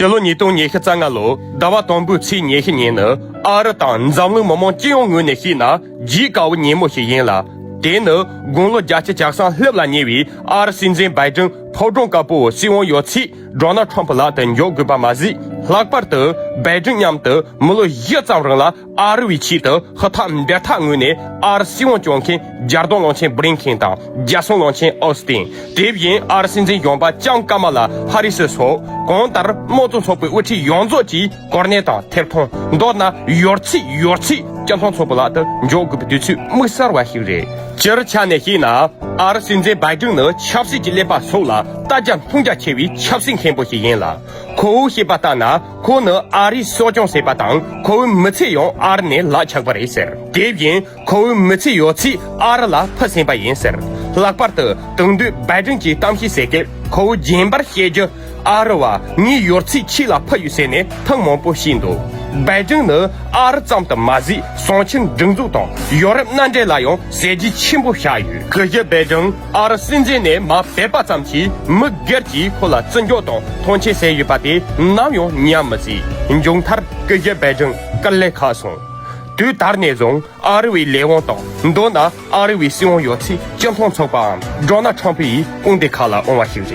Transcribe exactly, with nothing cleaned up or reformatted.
ཕྱི་ལོ་ཉིས་སྟོང་ཉི་ཤུ་རྩ་ལྔ་ལོ་ཟླ་བ་དང་པོའི་ཚེས་ཉི་ཤུ་ཉིན་ནི་ཨ་རི་དང་འཛམ་གླིང་མི་མང་སྤྱི་ཡོངས་ངོས་ནས་བཤད་ན་བརྗིད་དཀའ་བའི་ཉིན་མོ་ཞིག་ཡིན་ལ། དེ་ནི་དགུང་ལོ་བརྒྱད་ཅུ་གྱ་གསུམ་སླེབས་ལ་ཉེ་བའི་ཨ་རི་སྲིད་འཛིན་བྷའི་ཏིན་ཕོ་བྲང་དཀར་པོའི་སྲིད་དབང་ཡོད་ཚད་ཌོ་ནལ་ཁྲམ་ཕུ་ལག་ཏུ་འཇོག་དགོས་པ་མ་ཟད། ལྷག་པར་དུ་བྷའི་ཏིན་མཉམ་དུ་མི་ལོ་བཞི་ཙམ་རིང་ལ་ཨ་རི་བའི་ཆེད་དུ་ཧུར་ཐག་འབད་ཐག་ངོས་ནས་ཨ་རི་སྲིད་དབང་སྐྱོང་མཁན་རྒྱལ་དོན་བློན་ཆེན་བྷི་ལིན་ཁེན་དང་རྒྱལ་སྲུང་བློན་ཆེན་ཨོ་སི་ཏིན། དེ་བཞིན་ཨ་རི་སྲིད་འཛིན་གཞོན་པ་ལྕམ་ཀ་མ་ལ་ཧ་རི་སི་སོགས་གང་ལྟར་དམངས་གཙོ་ཚོགས་པའི་དབུ་ཁྲིད་ཡོངས་རྫོགས་ཀྱིས་གོ་གནས་དང་ཐེབས་ཐང་མདོར་ན་ཡོད་ཚད་ཡོད་ཚད་སྤྱི་མཐུན་ཚོགས་པའི་ལག་ཏུ་འཇོག་དགོས་པའི་དུས་ཚོད་དམིགས་བསལ་བ་ཞིག་རེད། སྤྱིར་ཆ་ནས་བཤད་ན་ཨ་རི་སྲིད་འཛིན་བྷའི་ཏིན་ནི་ཆབ་སྲིད་ཀྱི་ཀླད་པ་སོགས་ལ་ལྟ་རྒྱ་མཐོང་རྒྱ་ཆེ་བའི་ཆབ་སྲིད་མཁན་པོ་ཞིག་ཡིན་ལ། ཁོ་བོས་བཤད་པ་ལྟར་ན་ཁོ་ནི་ཨ་རིའི་གསོ་སྐྱོང་བྱས་པ་དང་ཁོ་བོའི་མི་ཚེ་ཡང་ཨ་རི་ནས་ལག་ཆགས་པ་རེད་ཟེར། དེ་བཞིན་ཁོ་བོའི་མི་ཚེ་ཡོད་ཚད་ཨ་རི་ལ་ཕུལ་ཟིན་པ་ཡིན་ཟེར། ལྷག་པར་དུ་དེང་དུས་བྷའི་ཏིན་གྱིས་གཏམ་བཤད་བྱེད་སྐབས་ཁོ་བོས་རྒྱས་པར་བཤད་རྒྱུ། ཨ་རི་བ་ངའི་ཡོད་ཚད་ཁྱེད་ལ་ཕུལ་ཡོད་ཟེར་ནས་ཐེངས་མང་པོ་བཤད་འདུག་བྷའི་ཏིན་ནི་ཨ་རི་ཙམ་དུ་མ་ཟད་གསང་ཆེན་སྒྲིག་འཛུགས་དང་ཡོ་རོབ་མནའ་འབྲེལ་ལ་ཡང་ཟས་རྗེས་ཆེན་པོ་བཞག་ཡོད། སྐུ་ཞབས་བྷའི་ཏིན་ཨ་རི་སྲིད་འཛིན་ནས་མར་ཕེབས་པ་ཙམ་གྱིས་མི་སྒེར་གྱིས་ཁོ་ལ་བརྩི་འཇོག་དང་མཐོང་ཆེན་བྱས་ཡོད་པ་དེ་ནམ་ཡང་ཉམས་མི་སྲིད། མཇུག་མཐར་སྐུ་ཞབས་བྷའི་ཏིན་དཀའ་ལས་ཁག་སོང་། དུས་ད་ནས་བཟུང་ཨ་རི་བའི་ལས་དབང་དང་མདོར་ན་ཨ་རི་བའི་སྲིད་དབང་ཡོད་ཚད་སྤྱི་མཐུན་ཚོགས་པའམ་ཌོ་ནལ་ཁྲམ་ཕུ་ཡི་དཔུང་སྡེ་ཁག་ལ་དབང་བ་ཞིག་རེད།